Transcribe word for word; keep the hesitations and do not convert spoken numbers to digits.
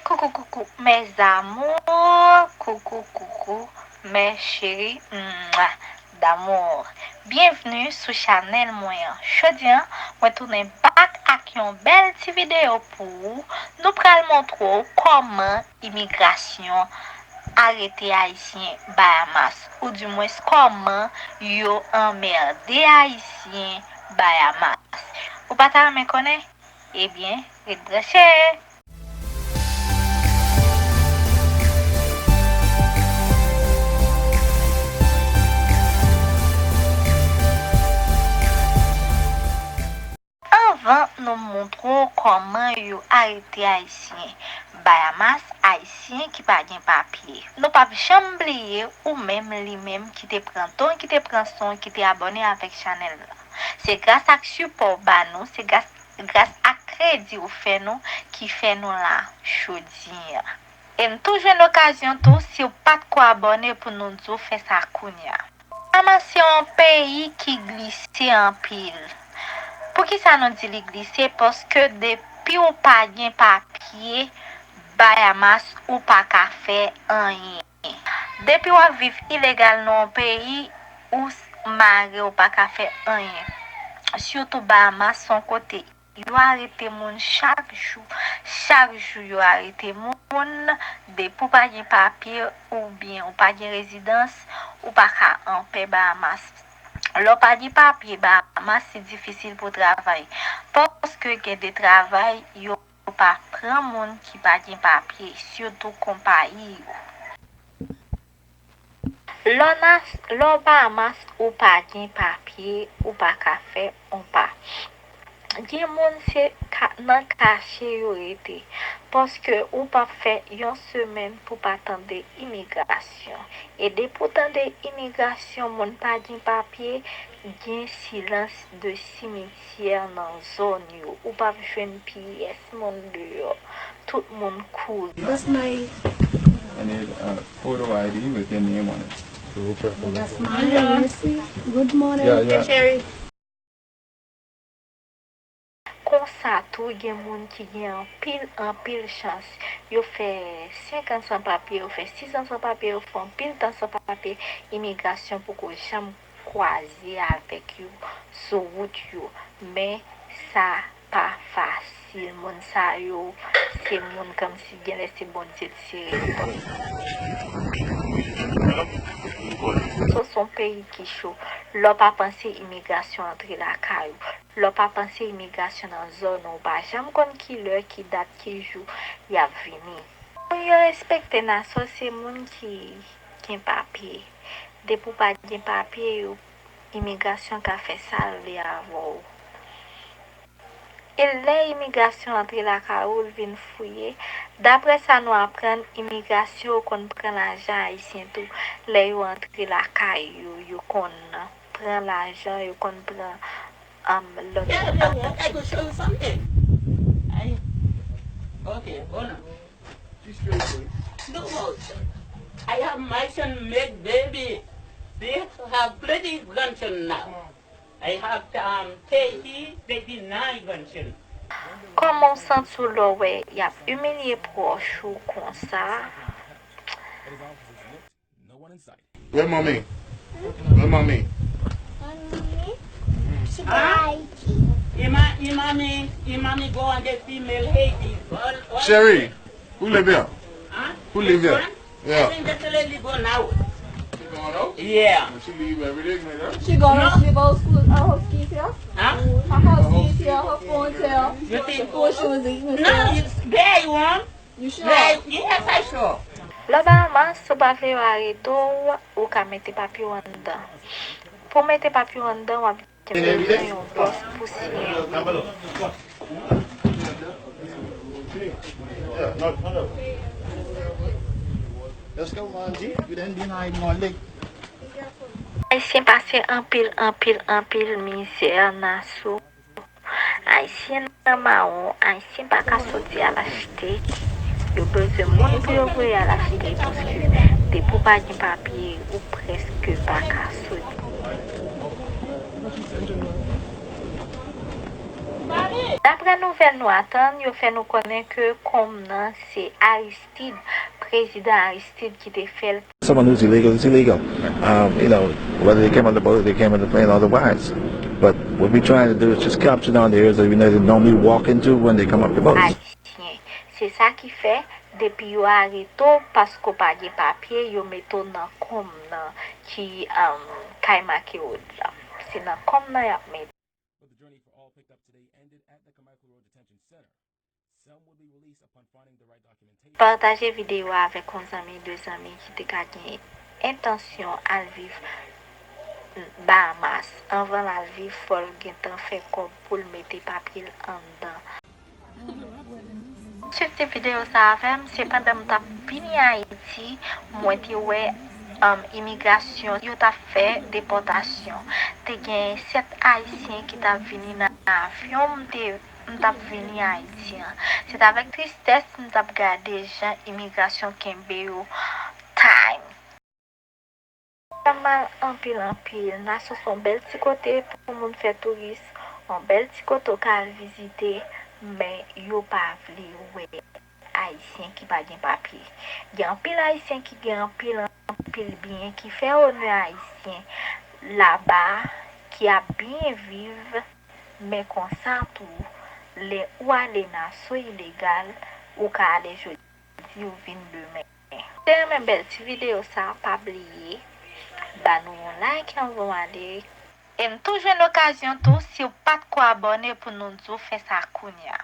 Coucou, coucou, mes amours. Coucou, coucou, mes chéris. Mwa, d'amour. Byenvni sou chanèl mwen an. Jodi a, mwen tounen back ak yon bèl ti videyo pou ou. Nou pral montre w kòman imigrasyon arete Ayisyen Bayamas, oudimwens kòman yo anmède Ayisyen Bayamas. Ou pa ta renmen konnen? Ebyen, ret branche! Anvan nou montre w kòman yo arete Ayisyen Bayamas, Ayisyen ki pa gen papye. Nou p ap janm bliye ou menm, li menm, ki te pran tan, ki te pran son, ki te abòne avèk chanèl la. Se gras ak sipò w ba nou, se gras, gras ak kredi ou fè nou, ki fè nou la jodi a. E n tou jwenn okazyon tou, si w pa t ko abòne, pou nou di w fè sa kounye a. Bayamas se yon peyi ki glise anpil. Poukisa nou di li glise? Paske depi w pa gen papye Bayamas, ou pa ka fè anyen. Depi w ap viv ilegal nan yon peyi, ou s-, mare, ou pa ka fè anyen. Sitou Bayamas se yon kote yo arete moun chak jou. Chak jou yo arete moun. Depi w pa gen papye oubyen ou pa gen rezidans, ou pa ka anpè Bayamas. Lè w pa gen papye Bayamas, se difisil pou w travay. Paske gen de travay, yo pa pran moun ki pa gen papye, sitou konpayi yo. Lè w nas-, lè w Bahamas, ou pa gen papye, ou pa ka fè on pa. Gen moun se ka-, nan kache yo rete, paske ou p ap fè yon semèn pou pa tande imigrasyon. E depi w tande imigrasyon, moun pa gen papye, gen silans de simityè nan zòn yo. Ou p ap jwenn pyès moun deyò. Tout moun kouri. That's my I need a photo I D with your name on it. That's mine. Let me see. Good morning. Yeah, yeah. Hey, Sherry. Konsa tou, gen moun ki gen anpil, anpil chans. Yo fè senk an san papye, yo fè sis an san papye, yo fè anpil tan san papye. Imigrasyon poko janm kwaze avèk yo sou wout yo. Men sa pa fasil. Moun sa yo, se moun kòmsi genlè se Bondye l sere. Naso se yon peyi ki cho. Lè w pa panse imigrasyon antre lakay ou. Lè w pa panse imigrasyon nan zòn ou, ou pa janm konn ki lè, ki dat, ki jou y ap vini. Moun yo respekte Naso se moun ki gen papye. Depi w pa gen papye, yo, imigrasyon ka fè sa l vle avè w. E lè imigrasyon antre lakay ou, l vin fouye, daprè sa nou aprann, imigrasyon yo konn pran lajan ayisyen tou. Lè yo antre lakay yo, yo konn pran lajan, yo konn pran, um, lòt. Yeah, yeah, yeah, I could show you something. I, okay, hold on. No, I have my son make baby. They have plenty grandson now. I have, um, thirty, thirty-nine grandson. Kòman w santi w lè w wè y ap imilye pwòch ou konsa? Where mommy? Where mommy? Mommy? She go Haiti. Your ma-, your mommy, your mommy go on the female Haiti. All, all Sherry, who live here? Huh? Who live here? Which one? Yeah. I think the lady gone out. She gone out? Yeah. She leave every day, man. She gone out, she leave her school, her house keys here? Huh? Her house keys here, her phone here. You think? Her shoes is missing. No, it's there you want. You sure? Yes, I sure. Lè w Bahamas, si w pa vle yo arete w, ou ka mete papye w anndan. Pou w mete papye w anndan, w ap bezwen yon bòs pou siyen. Ayisyen pase anpil, anpil, anpil mizè, Naso. Ayisyen nan mawon, Ayisyen pa ka soti al achte. Yo bezwen moun pou yo voye al achte, paske depi w pa gen papye, ou prèske pa ka soti. Daprè nouvèl nou aprann, yo fè nou konnen ke konm nan se Aristide, prezidan Aristide ki te fè l. Someone who's illegal is illegal. Um, you know, whether they came on the boat or they came on the plane, otherwise. But what we're trying to do is just capture down the areas that we know they normally walk into when they come up the boats. Ayisyen. Se sa ki fè, depi yo arete w paske w pa gen papye, yo mete w nan konm nan ki um, kay Macleod la. Se nan konm nan y ap mete. But the journey for all picked up today ended at the Carmichael Road Detention Center. Some will be released upon finding the right documentation. Pataje videyo a avèk yon zanmi, de zanmi ki te ka gen entansyon al viv Bahamas. Anvan l al viv, fò l gentan fè kòb pou l mete papye l anndan. Swiv ti videyo sa avè m, se pandan m t ap vini Ayiti, mwen te wè um, imigrasyon, yo t ap fè depòtasyon. Te gen sèt Ayisyen ki t ap vini nan avyon m te m t ap vini Ayiti an. Se t avèk tristès m t ap gade jan imigrasyon kenbe yo. Time. Sa mal anpil anpil. Naso se yon bèl ti kote pou moun fè touris, yon bèl ti kote w ka al vizite, men yo pa vle wè Ayisyen ki pa gen papye. Gen anpil Ayisyen ki gen anpil anpil byen ki fè onè Ayisyen laba ki ap byen viv, men konsa tou, lè ou ale Naso ilegal, ou ka ale jodi ou vin demen. Si w te renmen bèl ti videyo sa, pa bliye ba nou yon like anvan w ale. E n tou jwenn okazyon tou, si w pa t ko abòne pou nou di w fè sa kounya.